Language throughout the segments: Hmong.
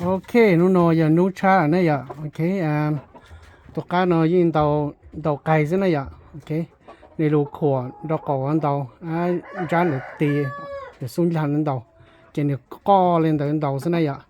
Ok, hnub no yog hnub tshab na yom. Ok, tus qab no yeej ntaus qais xwb na yom. Ok, nws lus khuam nraub qaum ntaus, ntsab nws ti, nws xub ncag ntaus, ces nws qoj li ntawd ntaus xwb na yom.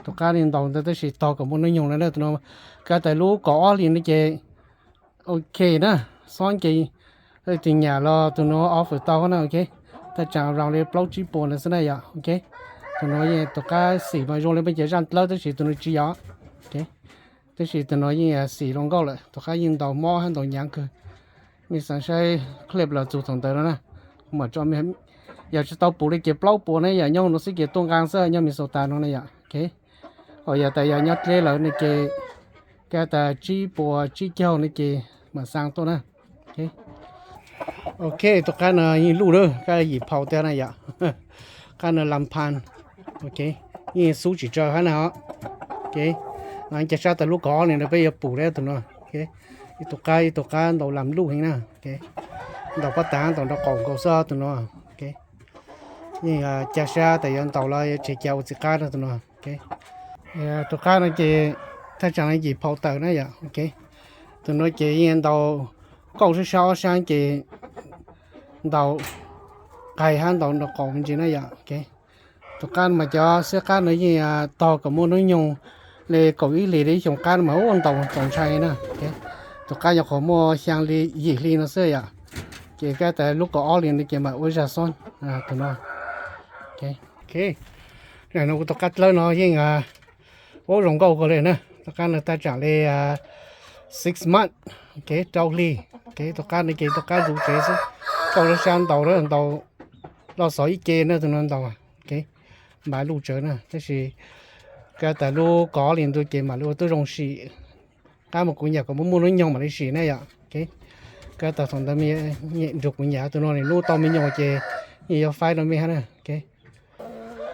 Tus qab li ntaus ntawd tab sis tog kom muaj hnub nyoog na tus no. Kav tas lub kaum ob hlis no ces ok na, xob ces tus nyam los tus no offer tau na. Ok, thaj tsam raus li plaub tsib puas ntawd xwb na yom. Ok, tus no yeej tus qab xim mas zoo li peb cov zaj dlawb tab sis tus no tsis yog. Ok, tab sis tus no yeej xim zoo nkauj lawm, tus qab yeej ntaus mob hab ntaus nyav kawg. Mej xaav saib clip los txug thaum ntawd no na. Kuv mam tso mej, yog tsis tau pum li ces plaub puas na yom, nyob no xwb ces tuaj nqaa xwb nyob Minnesota no na yom. Ok, ho yog tas yog nyob dleb lawm no ces kav tas tsib puas tsib caug no ces mam xaa tuaj na. Ok, tus qab no yeej luj lawm, qab yim phau tiag na yom. Qab no lam phan. Ok, yeej xub tsis tsawg hab na. Ok, ca sab tas lub kaum ob hlis no peb yuav pum li tus no. Ok, ib tug qab ib tug qab ntaus lam luj heev na. Ok, ntaus pob tav ntaus nraub qaum nkaus xwb tus no. Ok, yeej ca sab tas yuav ntaus los yuav tseg ca ua txiv qab no tus no. Ok, tus qab no ces thaj tsam no yim phau tawm na yom. Ok, tus no ces yeej ntaus kauj sab sab ob sab ces ntaus qais hab ntaus nraub qaum me ntsis na yom. Ok, tus qab no mas cov xwb qab no yeej tog kom muaj hnub nyoog li kaum ib hlis li ib xyoos qab no mas ua ntaus txaus ntshai na. Ok, tus qab nyuam qhuav muaj xyaa li yim hli no xwb yom. Ces kav tas lub kaum ob hlis no ces mam ua zaj xob tus no. Ok, no kuv tus qab dlawb no yeej ua zoo nkauj kawg li na. Tus qab no thaj tsam li six month. Ok, rau hli. Ok, tus qab no ces tus qab zuv tsev xwb, kauj sab sab ntaus, ntaus loj xov ib ce na tus no ntaus. Ok, npav luj tsawv na tab sis kav tas lub kaum ob hlis ntu ces mam li ua tib zoo sim. Qab mas kuv nyam kom muaj muaj hnub nyoog mam li sim na yom. Ok, kav tas thaum ntawd nrug kuv nyam tus no nws lub tau me nyuam ces yeej yuav faib rau mej hab na.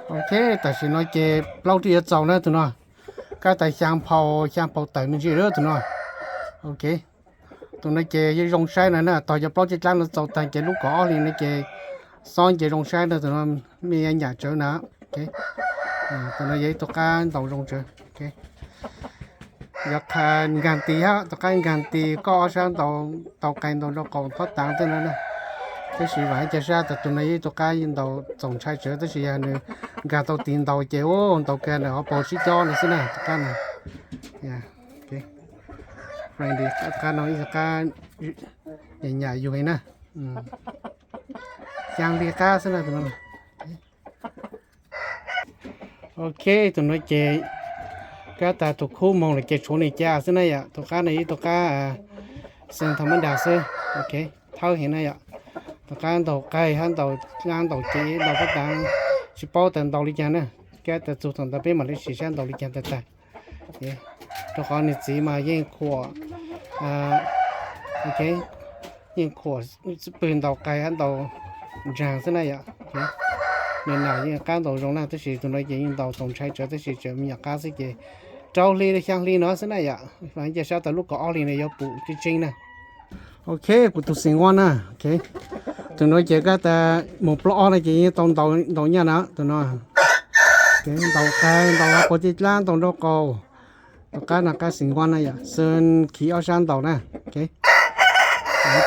Ok, tam sim no ces plaub twb yuav txaus na tus no. Kav tas xyaa phau, xyaa phau tawm me ntsis lawm tus no. Ok, tus no ces yeej zoo saib no na, tog cov plaub tsib dlaab no txaus taag ces lub kaum ob hlis no ces xob ces zoo saib na tus no, mej nyam tsawv na. Ok, tus no yog ib tug qab ntaus zoo tsawv. Ok, yog qha nkaag tis hab, tus qab nkaag tis kauj ob sab ntaus, ntaus qais ntaus nraub qaum pob taav tej no na. Tab sis vaam ca sab tas tus no yog ib tug qab ntaus txaus ntshai tsawv tab sis yog nws nkaag tau tis ntaus ces ua ntaus kag ntawm hauv paus sib cob no xwb na tus qab no. Qab no ib tug qab nyam nyam yug na. Xyaa hli qab xwb na tus no. Ok, tus no ces kav tas tus khub moog lawm ces tshuav nws ca xwb na yom. Tus qab no ib tug qab xeev thaum mab das xwb. Ok, thawb heev na yom. Tus qab ntaus qais hab ntaus dlaab ntaus cev ntaus pob taav, tsis paub tas ntaus li caag na. Kav tas txug thaum ntawd peb mam li sim saib ntaus li caag tag tag. Rau qhov nws txiv mas yeej khuam, yeej khuam pwg ntaus qais hab ntaus ntsaag xwb na yom. Nws nam yeej qab ntaus zoo na tab sis tus no ces yeej ntaus txaus ntshai tsawv tab sis tsawv me nyuam qab xwb ces rau hli xyaa hli no xwb na yom. Vaam ca sab tas lub kaum ob hlis no yuav pum tseeb tseeb na. Ok, kuv tus xeev huab na. Ok, tus no ces kav tas moog plaub ob no ces yeej tau ntaus nyaj na tus no. Ntaus qais ntaus hauv paus caj dlaab ntaus nraub qaum. Tus qab no qab xeev huab na yom, xwb khiv ob sab ntaus na. Ok,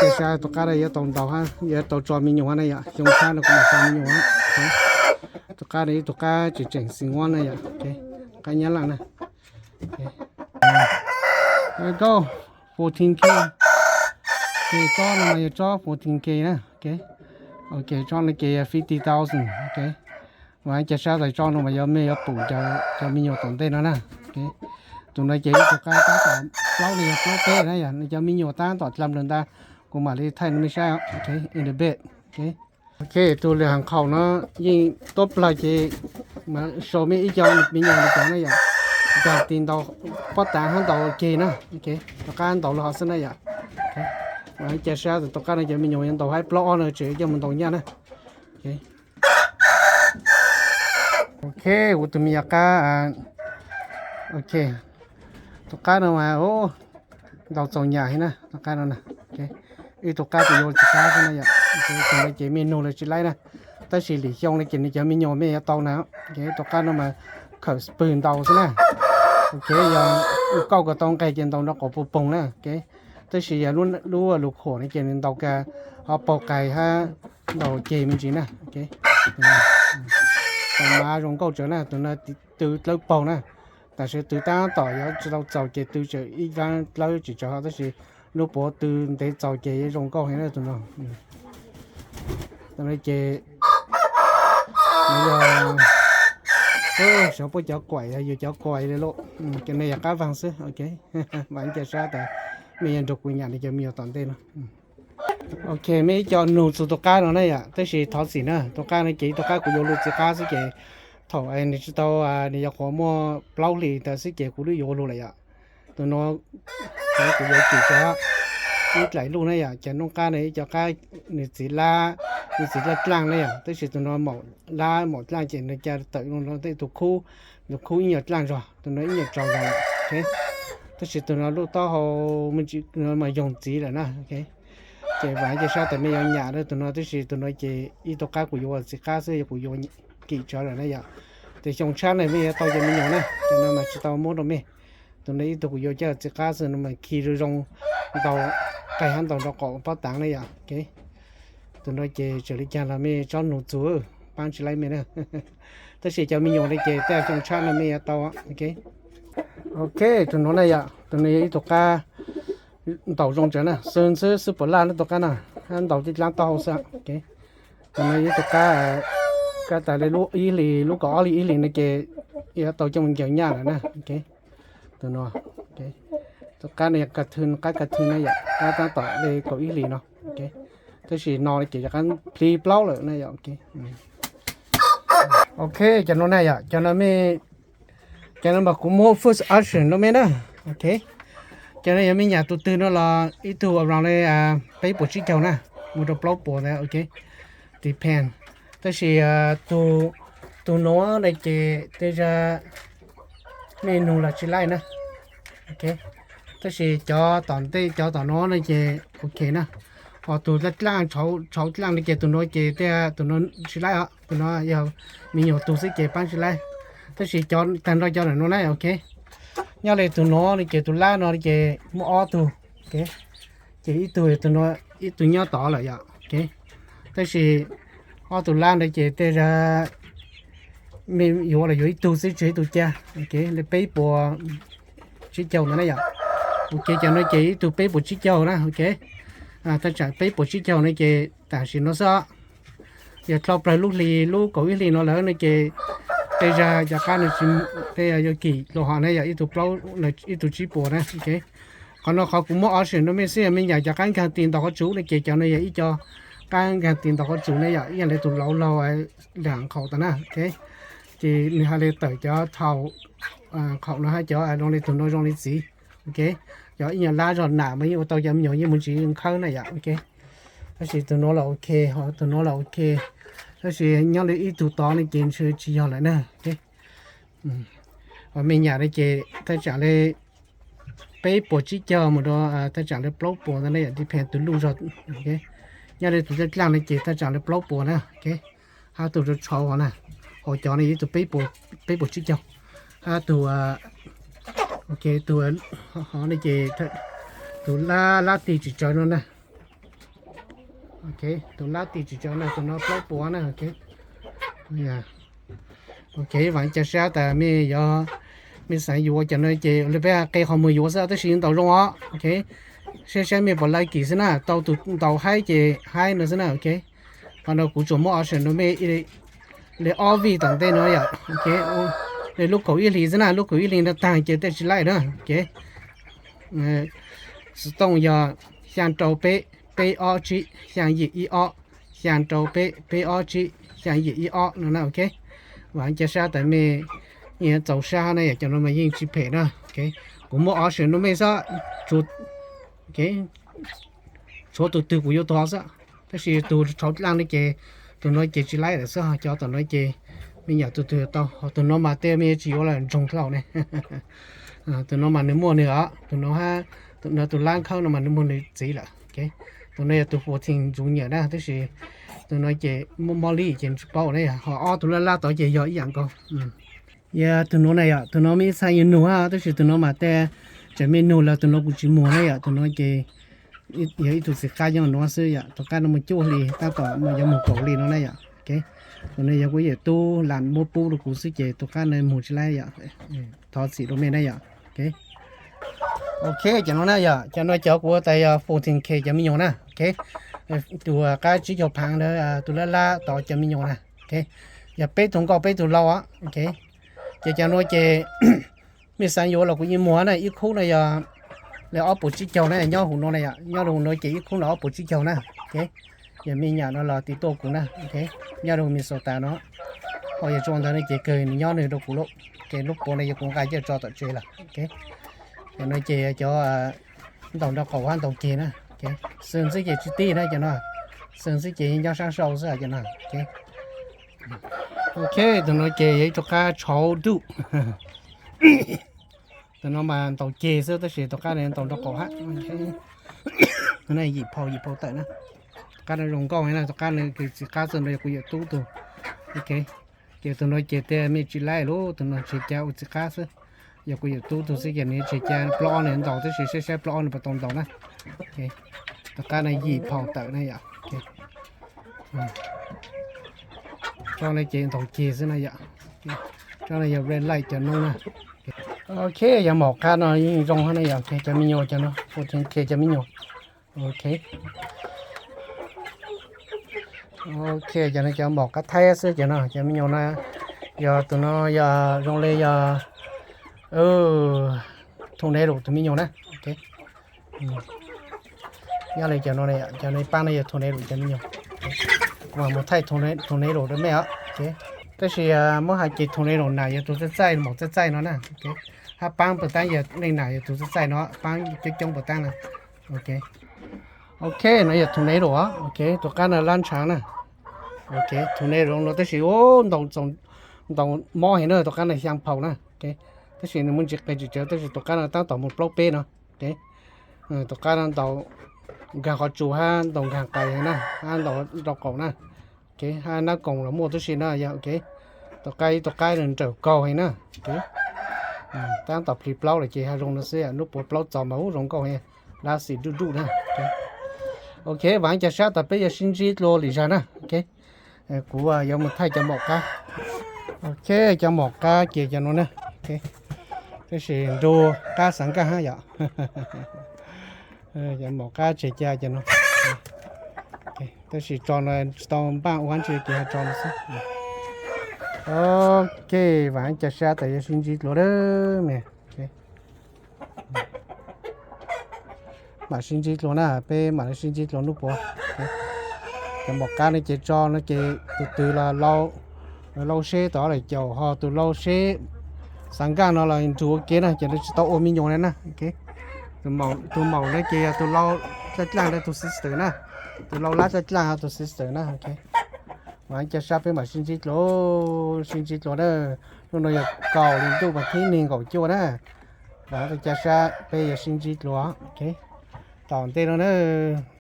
ca sab tus qab no yuav tau ntaus hab yuav tau tso me nyuam na yom, xyoo tshab no kuv mam tso me nyuam. Tus qab no ib tug qab tseem tseem xeev huab na yom. Qab nyab laaj na. Go, fourteen K. Ces tsob no mas yog tsob fourteen K na. Ok, tsob no ces fifty thousand. Ok, mas ca sab tas tsob no mas yuav mej yuav pum cov me nyuam tom ntej no na. Tus no ces ib tug qab tab tom plaub li yog plaub peb na yom, nws cov me nyuam tab tom dlam lawm ntag, kuv mam li thaij rau mej saib. Ok, in a bit. Ok, tus lwm haam qhaum no yeej tuab plawg ces mas show mej ib co me nyuam li cov na yom, nkaag tis ntaus pob taav hab ntaus ceg na. Tus qab ntaus lug hov xwb na yom. Mas ca sab tus qab no cov me nyuam yuav ntaus hab plaub ob no tseem coj mus ntaus nyaj na. Ok, kuv tus me nyuam qab. Ok, tus qab no mas ntaus txaus nyam heev na, tus qab no na. Ib tug qab kuv yuav tsis qab xwb na yom. Tus no ces mej nug los tsis laib na, tab sis lim xyoo no ces nws cov me nyuam mej yuav tau na. Tus qab no mas khawm pwg ntaus xwb na. Ok, yog kauj kom tau nqes ces ntaus nrov qauv poog poog na. Ok, tab sis yog lub lus khuam no ces nws ntaus ka ho paug qais hab ntaus ceg me ntsis na. Ok, tau mas zoo nkauj tsawv na, tus no tw dlawb paug na. Tam sim tw tab tom yuav tsis tau txaus ces tw tseem ib dlaab dlawb tsis tsawg ho, tab sis lub puav tw ntev txaus ces zoo nkauj heev na tus no. Tus no ces nws yog, xyov puab cov kuaim yog yus cov kuaim li lawm, ces nws yog qab vaag xwb. Ok, vam ib ca sab tas mej yuav nrug kuv nyam nws cov me nyuam tom ntej no. Ok, mej ib co nug txug tus qab no na yom, tab sis thov txim na, tus qab no ces ib tug qab kuv yuav lug txiv qab xwb ces thaum nws tsis tau, nws yuav qhuav muaj plaub hlis ntawd xwb ces kuv lub yuav ua lug lawm yom. Tus no kuv yuav kim tso ib dlaim luj na yom, cov noob qab no ib co qab nws txiv lab, nws txiv dlaaj dlaaj na yom, tab sis tus no maum lab maum dlaaj ces nws ca tawm zoo no tej tus khub, tus khub ib nyuag dlaaj zog, tus no ib nyuag tsaus zog lawm. Tab sis tus no lub taub hau mas yoog txiv lawm na. Ces vam ib ca sab tas mej yuav nyam rau tus no, tab sis tus no ces ib tug qab kuv yuav ua txiv qab xwb, yog kuv yuav kim tso lawm na yom. Ces xyoo tshab no mej yuav tau cov me nyuam na, ces no mas tsis tau muab rau mej. Tus no ib tug kuv yuav coj txiv qab xwb, no mas khi zoo zoo, ntaus qais hab ntaus nrov qauv pob taav na yom. Tus no ces txawm li caag los mej tsob nug txug, paab tsis laib mej na. Tab sis cov me nyuam no ces tej xyoo tshab no mej yuav tau. Ok, tus no na yom, tus no yog ib tug qab ntaus zoo tsawv na, xwb xwb xwb puas laj na tus qab na, hab ntaus tej dlaab taub hau xwb. Tus no yog ib tug qab, kab tas li lub ib hlis, lub kaum ob hlis ib hlis no ces yuav tau coj mus ncaws nyaj lawm na. Tus no, tus qab no yog ka thw, qab ka thw na yom, qab taab tom li kaum ib hlis no. Tab sis no ces yog qab plib plaub lawm na yom. Ok, cov no na yom, cov no mej, cov no mas kuv muab first option rau mej na. Ok, cov no yog mej nyam tus twg no los ib tug around li peb puas tsib caug na, mus rau plaub puas ntawd. Ok, depend. Tab sis tus nuav no ces tej zag mej nug los tsis laib na. Ok, tab sis cov tom ntej, cov tom nuav no ces ok na. Ho tus dlaaj dlaaj, tshauv dlaaj no ces tus nuav ces tej, tus nuav tsis laib os, tus nuav yog me nyuam tug xwb ces paab tsis laib. Tab sis cov taag nrho cov ntawm nuav na, ok, nyob li tus nuav no ces tus lab no ces muaj ob tug. Ces ib tug, ib tug nyob tod lawm yom. Tab sis ob tug lab ntawd ces tej zag mej yuav los yuav ib tug xwb, tsis ib tug ca. Ok, li peb puas tsib caug ntawd na yom. Ok, cov no ces ib tug peb puas tsib caug na. Ok, thaj tsam peb puas tsib caug no ces tam sim no xwb. Yog dlhau plawg lub hli, lub kaum ib hlis no lawm no ces tej zag cov qab no tsis, tej yuav kim dlua hov na, yog ib tug plaub, ib tug tsib puas na. Ok, qhov no qhov kuv muab option rau mej xwb, yog mej nyam cov qab nkaag tis ntaus qhov tsum no ces cov no yog ib co qab nkaag tis ntaus qhov tsum na yom, ib yam li tus lauv laug laam qhaum tas na. Ok, ces nws has li tawm cov thaum qhaum no hab cov zoo li tus no zoo li txiv. Ok, cov ib nyuag lab zog nam mas yeej ua tau cov me nyuam yeej mus ntsiv nkhawb na yom. Ok, tab sis tus nuav los ok, ho tus nuav los ok, tab sis nyob li ib tug tod no ces ntshe tsis yog lawm na. Ho mej nyam no ces thaj tsam li peb puas tsib caug mus rau thaj tsam li plaub puas ntawd na yom, depend tus luj zog. Nyob li tus dlaaj dlaaj no ces thaj tsam li plaub puas na. Ok, hab tus tshauv hov na, hauv cov no yog ib tug peb puas tsib caug, hab tus, ok, tus hov no ces tus lab, lab tig tsis tsawv no na. Ok, tus lab tig tsis tsawv no, tus no plaub puas na. Ok, ok, vam ca sab tas mej yuav, mej xav yuav cov no ces li peb qe qhov muag yuav xwb, tab sis yuav ntaus zoo os. Ok, saib saib mej puas lucky xwb na, tau tus ntaus haib ces haib no xwb na. Ok, qhov no kuv tsuas muab option rau mej li ob vij tom ntej no yom. Ok, li lub kaum ib hlis xwb na, lub kaum ib hlis no taag ces tej tsis laib na. Ok, xov tooj yog xyaa rau peb, peb ob tsib, xyaa yim ib ob, xyaa rau peb, peb ob tsib, xyaa yim ib ob no na. Ok, vam ca sab tas mej yeej txaus sab na yom, cov no mas yeej tsis phem na. Ok, kuv muab option rau mej xwb, tshuav tus twg kuv yuav tus hov xwb, tab sis tus tshauv dlaaj no ces tus no ces tsis laib lawm xwb, cov tom no ces mej nyam tus twg tau, tus no mas tej mej tsis yuav los ntsoog dlhau ne. Tus no mas nws muaj nws os, tus no, tus no tus lab khawb no mas nws muaj nws txiv lawm. Tus no yog tus fourteen junior na, tab sis tus no ces muaj mob li ces tsis paub ne, ho ob tug lab lab tod ces yog ib yam nkaus. Yog tus nuav na yom, tus nuav me ib txha yuav nug hab, tab sis tus nuav mas tej tseem me nug los tus nuav kuv tsis muag na yom. Tus nuav ces yog ib tug txiv qab nyob nuav xwb yom, tom qab no muaj cuaj hli, tab tom yuav moog kaum hli no na yom. Tus nuav yog kuv yawm tub lam muab pub rua kuv xwb ces tus qab no muag tsis laib yom. Thov txim rua mej na yom. Ok, cov nuav na yom, cov nuav cov kuv tas yog fourteen K cov me nyuam na. Ok, tus qab tsib caug phaav ntawd, tus lab lab tod cov me nyuam na. Ok, yog peb tug nkauj peb tug lau os. Ok, ces cov nuav ces mej xaav yuav los kuv yeej muag na. Ib khub no yog li ob puas tsib caug na, nyob huv nuav na yom, nyob huv nuav ces ib khub no ob puas tsib caug na. Ok, yog mej nyam no los tiv tuaj kuv na. Ok, nyob rua Minnesota no, ho yog tsua ntawd no ces kawg nws nyob nws rua kuv lawm. Ok, lub puav no yog kuv nqa coj tso tom tsev lawm. Ok, cov no ces cov ntaus nraub qaum hab ntaus ceg na. Xwm xwb ces tsis tib na cov no, xwm xwb ces nyob saab sau xwb cov no. Ok, tus nuav ces yog ib tug qab tshauv duj. Tus nuav mas ntaus ceg xwb tab sis tus qab no ntaus nraub qaum hab. Yim phau yim phau tawm na. Tus qab no zoo nkauj heev na, tus qab no kws txiv qab xwb no yog kuv yawm tub tug. Ok, ces tus nuav ces tej mej tsis laib lub, tus nuav tseg ca ua txiv qab xwb. Yog kuv yawm tub tug xwb ces nws tseg ca plaub ob nws ntaus, tab sis saib saib plaub ob nws puas tau ntaus na. Tus qab no yim phau tawm na yom. Tsob no ces ntaus ceg xwb na yom. Tsob no yog red light cov noob na. Ok, cov maum qab no yeej zoo hab na yom. Cov me nyuam cov no, fourteen K cov me nyuam. Ok, ok, cov no cov maum qab thaib xwb cov no. Cov me nyuam no yog tus no yog zoo li yog tornado tus me nyuam na. Ok, nyob li cov no, cov no paab no yog tornado cov me nyuam. Kuv mam mus thaij tornado rua mej os. Tab sis muab has ces tornado nam yog tus txaij txaij, maum txaij txaij no na. Hab paab puas taab yog leej nam yog tus txaij txaij no, paab coob coob puas taab na. Ok, ok, no yog tornado os. Ok, tus qab no lab ntshaav na. Ok, tornado no tab sis ntaus mob heev na, tus qab no xyaa phau na. Ok, tab sis nws muaj ntsis qe tsis tsawv, tab sis tus qab no taab tom mus plaub peb no. Ok, tus qab no ntaus nkaag qhov tsua hab ntaus nkaag qais heev na, hab ntaus nraub qaum na. Ok, hab nab koom los muaj tib si na yog. Ok, tus qab ib tus qab nws nrawm kaug heev na. Ok, taab tom plhis plaub lawm ces hab zoo no xwb, nub puav plaub txaus mas ub zoo nkauj heev, lab xim duj duj na. Ok, vaam ca sab tas peb yuav sib ntsib dlua lwm zag na. Ok, kuv yuav mus thaij cov maum qab. Ok, cov maum qab ces cov no na. Tab sis nrug qab xav nkaaj hab yom. Cov maum qab tseg ca cov no. Tab sis tso no tsis tau npaaj ua dlaab tsi ces ho tso no xwb. Ok, vaam ca sab tas yuav sib ntsib dlua lawm. Mam sib ntsib dlua na, peb mam li sib ntsib dlua nub puav. Cov maum qab no ces tso no ces tus twg los lau seb tod lawm caum, ho tus lau seb xav nkaaj no los nrug ua ke na, ces nws tsis tau ua me nyuam na. Tus maum no ces yog tus lau dlaaj dlaaj tus sister na, tus lau lab dlaaj dlaaj tus sister na. Vaam ca sab peb mam sib ntsib dlua, sib ntsib dlua na. Lub no yog kaum hli ntuj vas thib neeg nkaum cuaj na. Vaam ca sab peb yuav sib ntsib dlua. Tom ntej no na.